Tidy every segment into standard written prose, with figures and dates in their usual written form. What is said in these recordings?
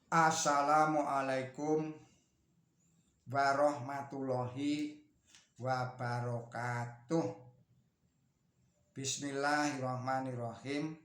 Assalamualaikum warahmatullahi wabarakatuh. Bismillahirrahmanirrahim.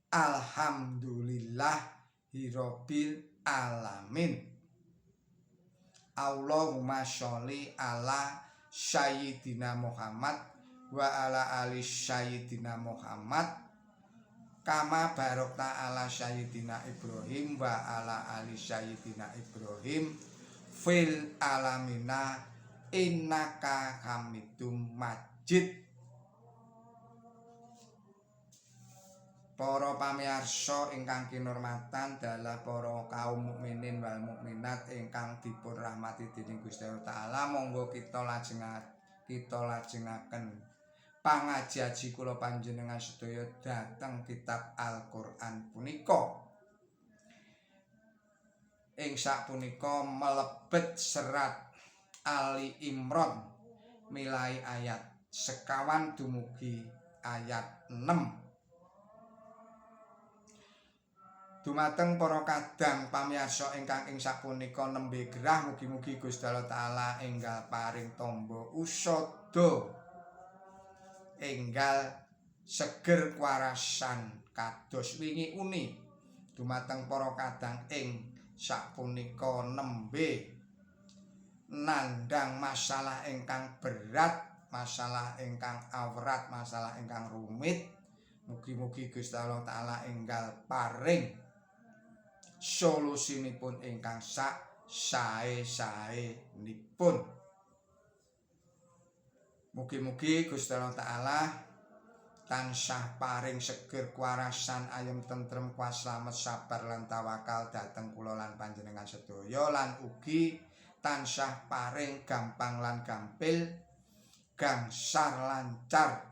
Alhamdulillahirabbil alamin. Allahumma sholli ala Sayyidina Muhammad wa ala ali Sayyidina Muhammad kama barokta ala Sayyidina Ibrahim wa ala ali Sayyidina Ibrahim fil alamina innaka hamidum majid. Para pamirsa ingkang kinurmatan dalah para kaum mukminin wal mukminat ingkang dipun rahmati dening Gusti Allah Taala, monggo kita lajengaken pangaji-aji kula panjenengan sedaya dhateng kitab Al-Qur'an punika. Ing sapunika mlebet serat Ali Imran milai ayat 21 dumugi ayat 6. Dumateng para kadang pamirsa ingkang ing sapunika nembe gerah, mugi-mugi Gusti Allah Taala enggal paring tamba usada, enggal seger kuwarasan kados wingi uni. Dumateng para kadang ing sapunika nembe nandhang masalah ingkang berat, masalah ingkang awrat, masalah ingkang rumit, mugi-mugi Gusti Allah Taala enggal paring solusinipun ingkang sak sae-saenipun. Mugi-mugi Gusti Allah Taala tansah paring seger kuwarasan, ayem tentrem, kuat slamet, sabar lan tawakal dhateng kula lan panjenengan sedaya, lan ugi tansah paring gampang lan gampil, gangsar lancar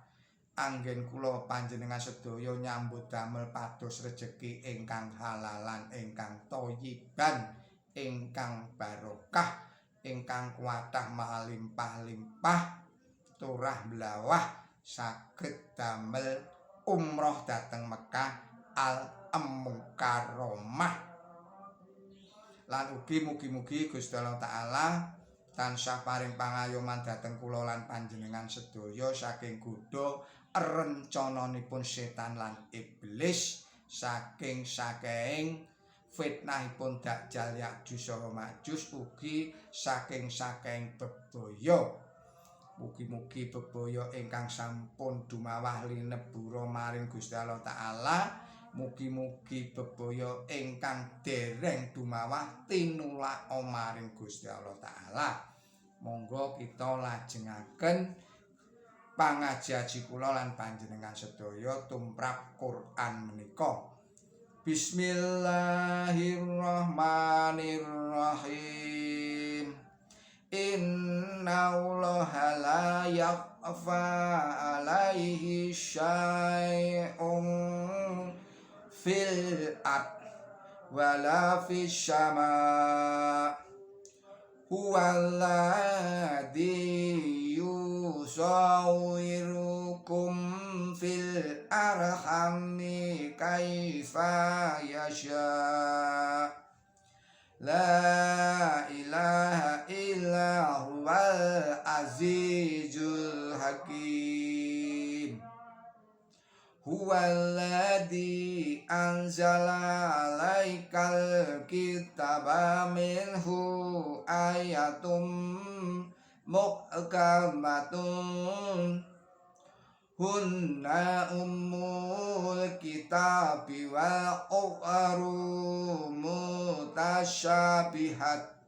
anggen kula panjenengan sedaya nyambut damel pados rejeki ingkang halalan, ingkang thayyiban, ingkang barokah, ingkang kuatah malimpah-limpah, turah blawah, saged damel umroh dhateng Mekah Al Mukarramah. Lan ugi mugi-mugi Gusti Allah Taala tansah paring pangayoman dhateng kula lan panjenengan sedaya saking godha rencananipun setan lan iblis, saking saking fitnahipun Dajjal Ya'juj saha Ma'juj, ugi saking saking bebaya. Mugi-mugi bebaya ingkang sampun dumawah linebura maring Gusti Allah Taala, mugi-mugi bebaya ingkang dereng dumawah tinulak maring Gusti Allah Taala. Monggo kita lajengaken pangaji-aji kula lan panjenengan sedaya tumrap Quran menika. Bismillahirrahmanirrahim. Innallaha la yakhfa alaihi syai'un fil ard wala fis sama. Huwallazi yusawwirukum fil arhami kaifa yasha. La ilaha illa huwal azizul hakim. Huwallazi anzala alaikal kitaba minhu ayatum muhkamatun hunna ummul kitabi wal ukhru mutasyabihat.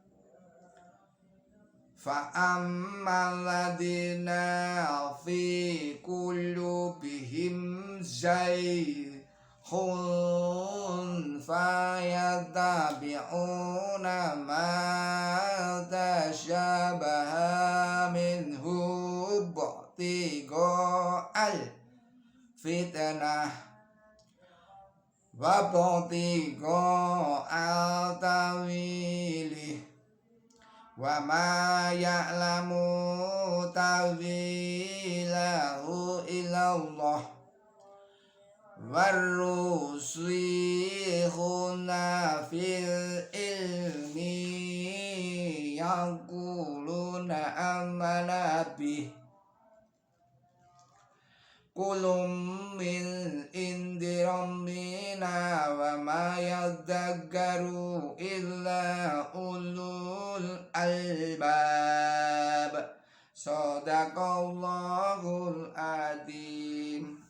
Fa ammal ladina fi qulubihim zayghun fayattabi'una ma tasyabaha minhu ibtigha'al fitnah wa ibtigha'al tawilih wa ma ya'lamu ta'wilahu illallah. Warrusikhuna fil yaquluna amana bih kulum min indi rabbina wa ma yadzakkaru illa ulul albab. Shadaqallahul adzim.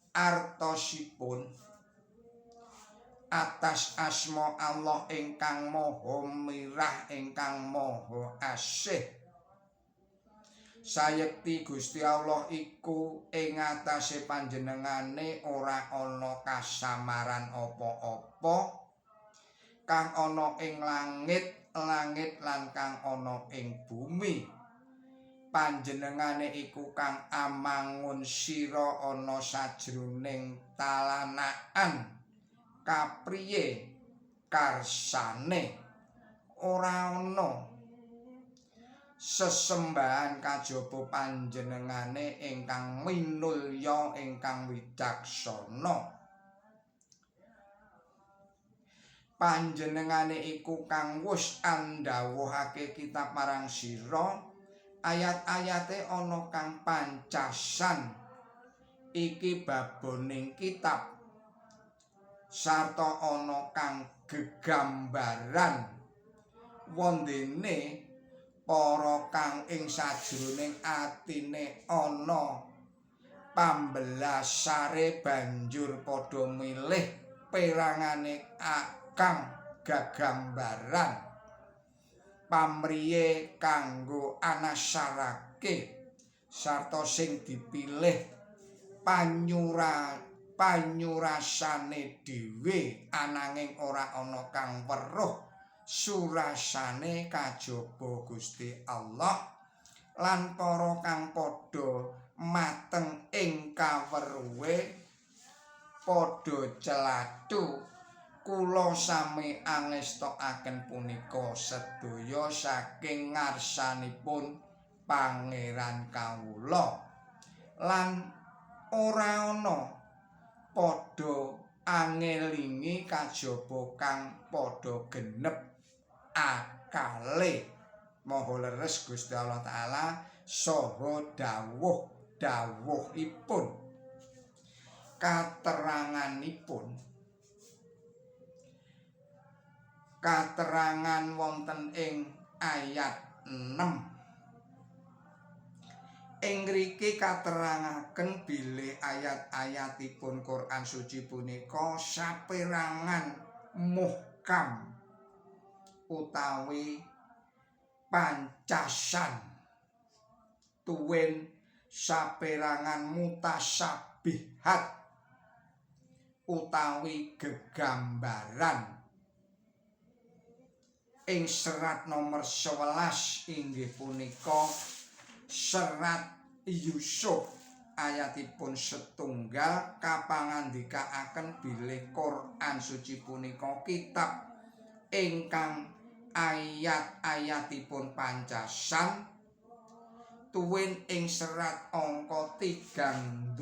Artosipun atas asma Allah ingkang maha mirah ingkang maha asih. Sayekti Gusti Allah iku ing atase panjenengane ora ana kasamaran apa-apa kang ana ing langit, langit lan kang ana ing bumi. Panjenengane iku kang amangun sira ana sajroning talanaan kapriye karsane ora ana sesembahan kajaba panjenengane ingkang minulya ingkang wicaksana. Panjenengane iku kang wus andhawuhake kitab marang sira, ayat-ayate ana kang pancasan iki baboning kitab sarta ana kang gegambaran wondene para kang ing sajroning atine ana pambelasare banjur padha milih perangane kang gagambaran pamriye kanggo anasarake sarta sing dipilih panyurasane dhewe ananging ora ana kang weruh surasane kajaba Gusti Allah lan para kang padha mateng ing kaweruhe padha celathu. Kula sami angestokaken punika sedaya saking ngarsanipun Pangeran kawula lan ora ana padha angelingi kajaba kang padha genep akale. Maha leres Gusti Allah Ta'ala saha dawuh dawuhipun kateranganipun katerangan wonten ing ayat 6. Ing ngriki katerangaken bilih ayat-ayatipun Quran suci punika saperangan muhkam utawi pancasan tuwin saperangan mutasabihat utawi gegambaran. Ing serat nomor 11 inggih punika serat Yusuf ayatipun setunggal kapangandikaaken bilih Quran suci punika kitab ingkang ayat-ayatipun pancasan tuwin ing serat angka 39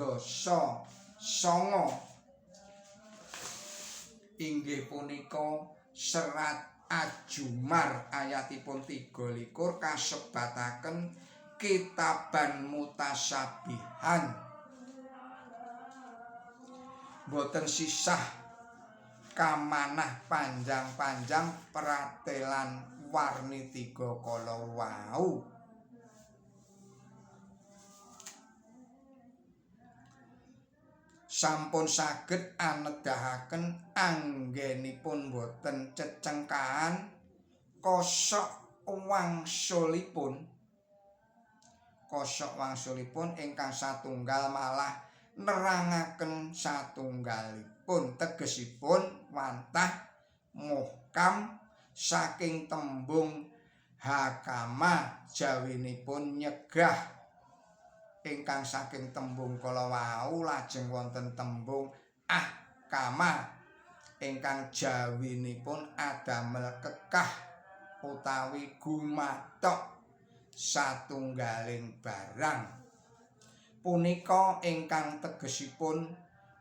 inggih punika serat Ajumar ayatipun 23 kasebataken kitaban mutasabihan boten sisah kamanah panjang-panjang pratelan warni tiga kala wau. Sampun saged anedahaken anggenipun boten cecengkahan kosok wangsulipun. Kosok wangsulipun ingkang satunggal malah nerangaken satunggalipun tegesipun wantah muhkam saking tembung hakama jawinipun nyegah ingkang saking tembung kala wau lajeng wonten tembung ahkama ingkang jawinipun adamel kekah utawi gumathok satunggaling barang. Punika ingkang tegesipun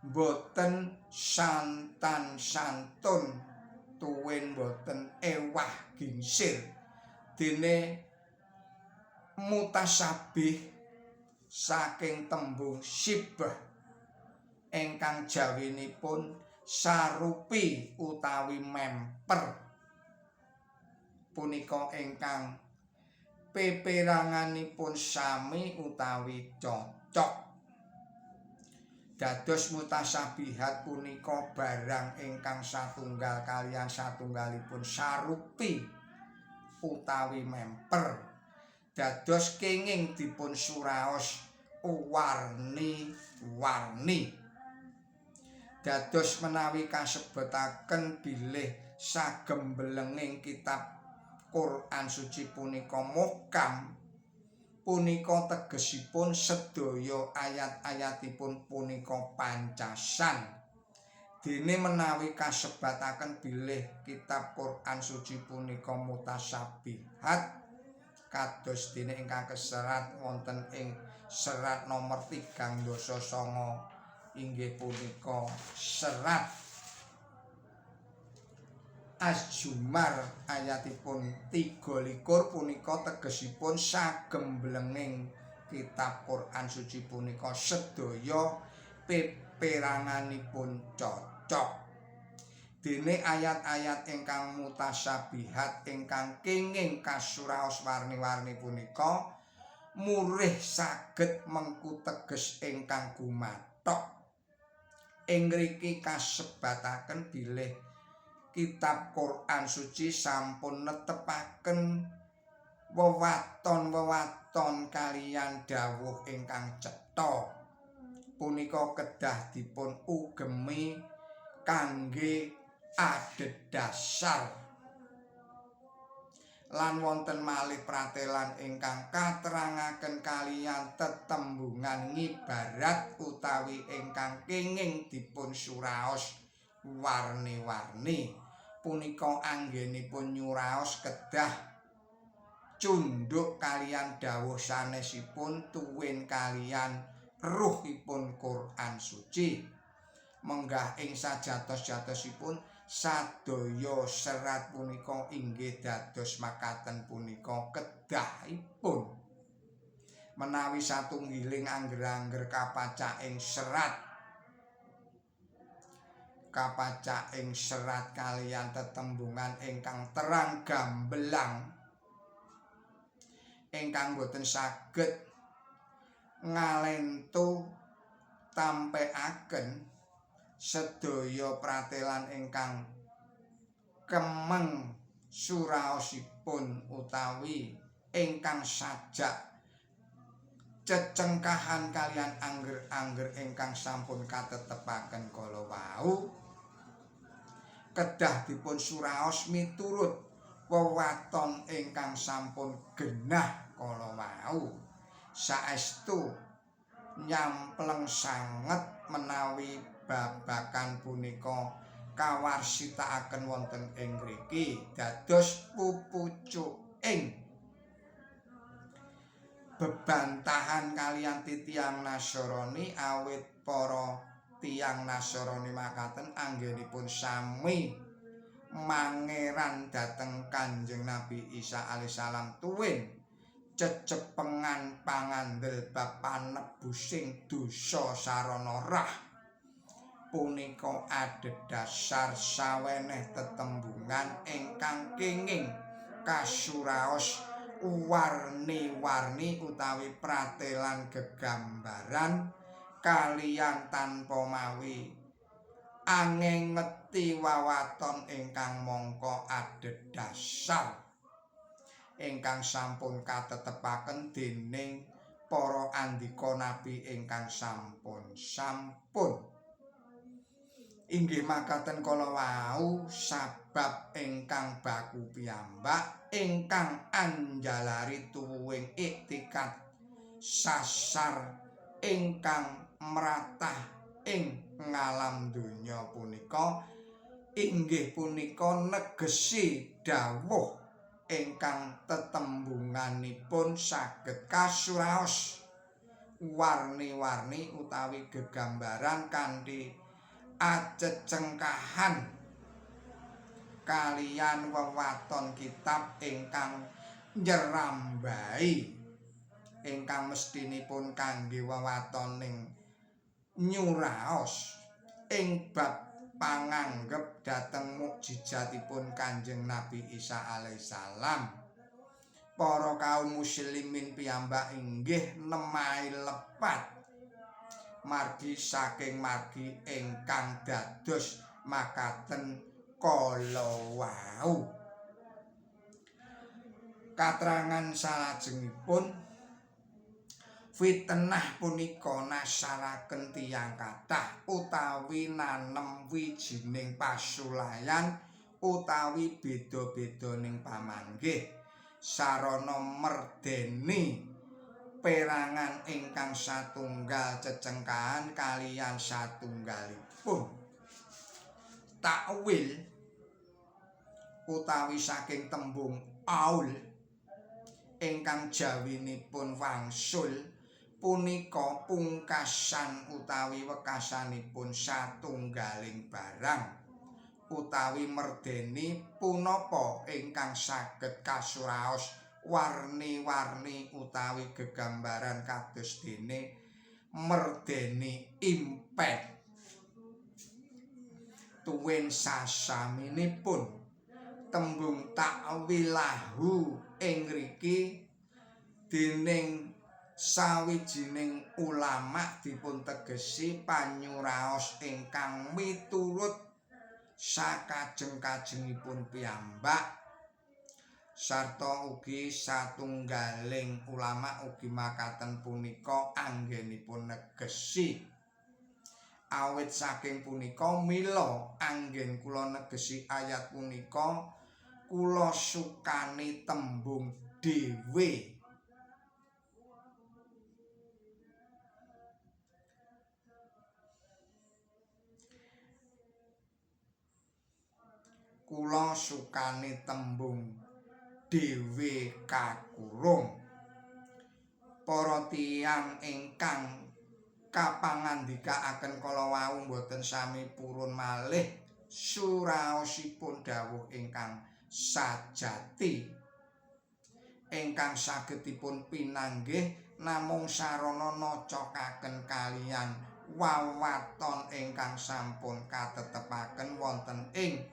boten santan santun tuwin boten ewah gingsir Dene mutasyabih saking tembung syibah ingkang jawinipun sarupi utawi memper, punika ingkang peperanganipun sami utawi cocok. Dados mutasyabihat punika barang ingkang satunggal kaliyan satunggalipun sarupi utawi memper. Dados kenging dipun suraos warni-warni. Dados menawi kasebutaken bilih sagembelenging kitab Quran suci punika muhkam, punika tegesipun sedaya ayat-ayatipun punika pancasan. Dene menawi kasebataken bilih kitab Quran suci punika mutasyabihat, kados dene ingkang keserat wonten ing serat nomor 39, inggih punika serat Az-Zumar ayatipun 23, punika tegesipun sagemblenging kitab Quran suci punika sedaya peperanganipun cocok. Dene ayat-ayat ingkang mutasyabihat ingkang kenging kasuraos warni-warni punika murih saged mengku teges ingkang gumathok. Ing ngriki kasebataken bilih kitab Quran suci sampun netepaken wewaton-wewaton kaliyan dawuh ingkang cetha, punika kedah dipun ugemi kangge adhedhasar. Lan wonten malih pratelan ingkang katerangaken kaliyan tetembungan ngibarat utawi ingkang kenging dipun suraos warni-warni, punika anggenipun nyuraos kedah cunduk kaliyan dawuh sanesipun tuwin kaliyan ruhipun Quran suci. Menggah ing sajatos-jatosipun sadaya serat punika inggih dados makaten punika kedahipun. Menawi satunggiling angger-angger kapacak ing serat kaliyan tetembungan ingkang terang gambelang ingkang boten saged ngalentu tampekaken sedaya pratelan ingkang kemeng suraosipun utawi ingkang sajak cecengkahan kaliyan angger-angger ingkang sampun katetepaken kala wau, kedah dipun suraos miturut wewaton ingkang sampun genah kala wau. Saestu nyampleng sanget menawi babakan punika kawarsitakaken wonten ing mriki, dados pupucuking bebantahan kaliyan titiang Nasrani, awit para tiyang Nasrani makaten anggenipun sami mangeran dhateng Kanjeng Nabi Isa alaihissalam tuwin cecepengan pangandel bab panebusing dosa sarana rah, punika adhedhasar saweneh tetembungan ingkang kenging kasuraos warni-warni utawi pratelan gegambaran kaliyan tanpa mawi angengeti wawaton ingkang mangka adhedhasar ingkang sampun katetepaken dening para andika nabi ingkang sampun-sampun. Inggih makaten kala wau sabab ingkang baku piyambak ingkang anjalari tuwuhing iktikad sasar ingkang mratah ing ngalam donya punika inggih punika negesi dawuh ingkang tetembunganipun saged kasuraos warni-warni utawi gegambaran kanthi acecengkahan kaliyan wewaton kitab ingkang nyerambahi ingkang mestinipun kangge wewatoning nyuraos ing bab panganggep dhateng mukjizatipun Kanjeng Nabi Isa alaihissalam. Para kaum muslimin piyambak inggih nemahi lepat margi saking margi ingkang dados makaten kala wau. Katrangan salajengipun, fitnah punika nasaraken tiyang kathah utawi nanem wijining pasulayan utawi beda-bedaning pamanggih sarana merdeni perangan ingkang satunggal cecengkahan kaliyan satunggalipun. Takwil utawi saking tembung aul ingkang jawinipun wangsul punika pungkasan utawi wekasanipun satunggaling barang utawi merdeni punapa ingkang saged kasuraos warni-warni utawi gegambaran kados dene merdeni impet. Tuwin sasaminipun tembung takwilahu ing ngriki dening sawijining ulama dipun tegesi panyuraos ingkang miturut sakajeng-kajengipun piyambak, sarta ugi satunggaling ulama ugi makaten punika anggenipun negesi. Awit saking punika mila anggen kula negesi ayat punika kula sukani tembung dhewe. Kula sukani tembung dhewe kakurung. Para tiyang ingkang kapangandikaaken kala wau boten sami purun malih suraosipun dawuh ingkang sajati ingkang saged dipun pinanggih namung sarana nocokaken kaliyan wawaton ingkang sampun katetepaken wonten ing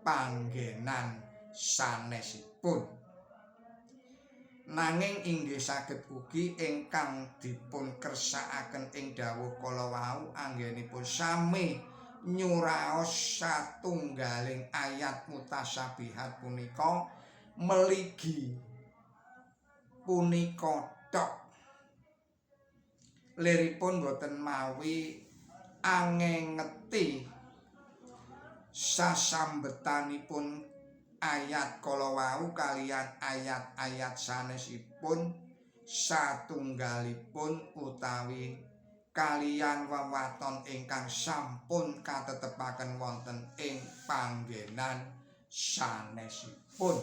panggenan sanesipun. Nanging inggih saged ugi ingkang dipun kersakaken ing dawuh kala wau anggenipun sami nyuraos satunggaling ayat mutasyabihat punika meligi punika tok. Liripun boten mawi angengeti sasambetanipun ayat kala wau kaliyan ayat-ayat sanesipun satunggalipun utawi kaliyan wewaton ingkang sampun katetepaken wonten ing panggenan sanesipun.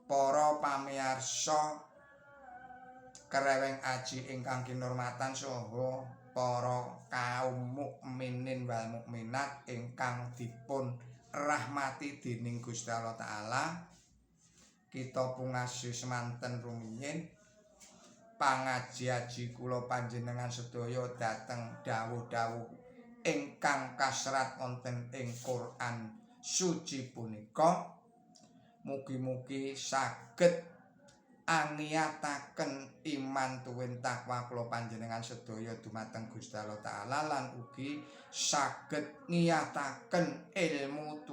Para pamirsa kereweng aji ingkang kinurmatan saha para kaum mukminin wal mukminat ingkang dipun rahmati dening Gusti Allah Ta'ala, kita pungasi semanten rumiyin pangaji-aji kula panjenengan sedaya dhateng dawuh-dawuh ingkang kasrat wonten ing Quran suci punika. Mugi-mugi saged angiyataken iman tuwin takwa kula panjenengan sedaya dumateng Gusti Allah Ta'ala lan ugi saged ngiyataken ilmu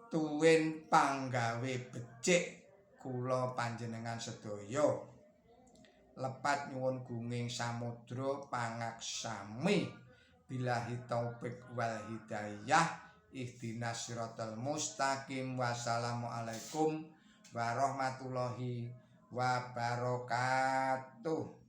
tuwin panggawe becik kula panjenengan sedaya. Lepat nyuwun gunging samudra pangaksami billahi taufik wal hidayah, ihdinas siratal mustaqim. Wassalamualaikum warahmatullahi wabarakatuh.